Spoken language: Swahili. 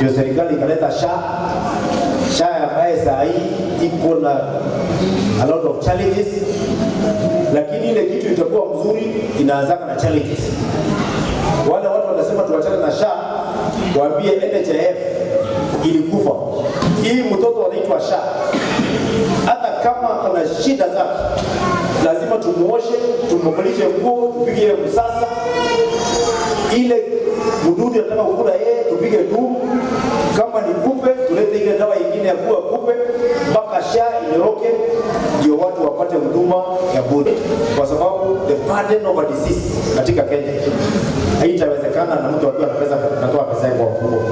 Ndio serikali ikaleta SHA. SHA ambaye saa hii iko na a lot of challenges, lakini ile kitu itakuwa mzuri inaanzaka na challenges. Wale watu wanasema tuachane na SHA, waambie NHIF ilikufa. Hii mtoto anaitwa SHA, hata kama kuna shida zake, lazima tumuoshe, tumvalishe nguo, tupige msasa ile mdudu anataka kukula yeye, tupige tu. Kama ni kupe, tulete ile dawa ingine ya kuua kupe mpaka SHA inyoroke, ndio watu wapate huduma ya bure, kwa sababu the burden of a disease katika Kenya haitawezekana na mtu akiwa na pesa, natoa pesa yake kwa mfuko.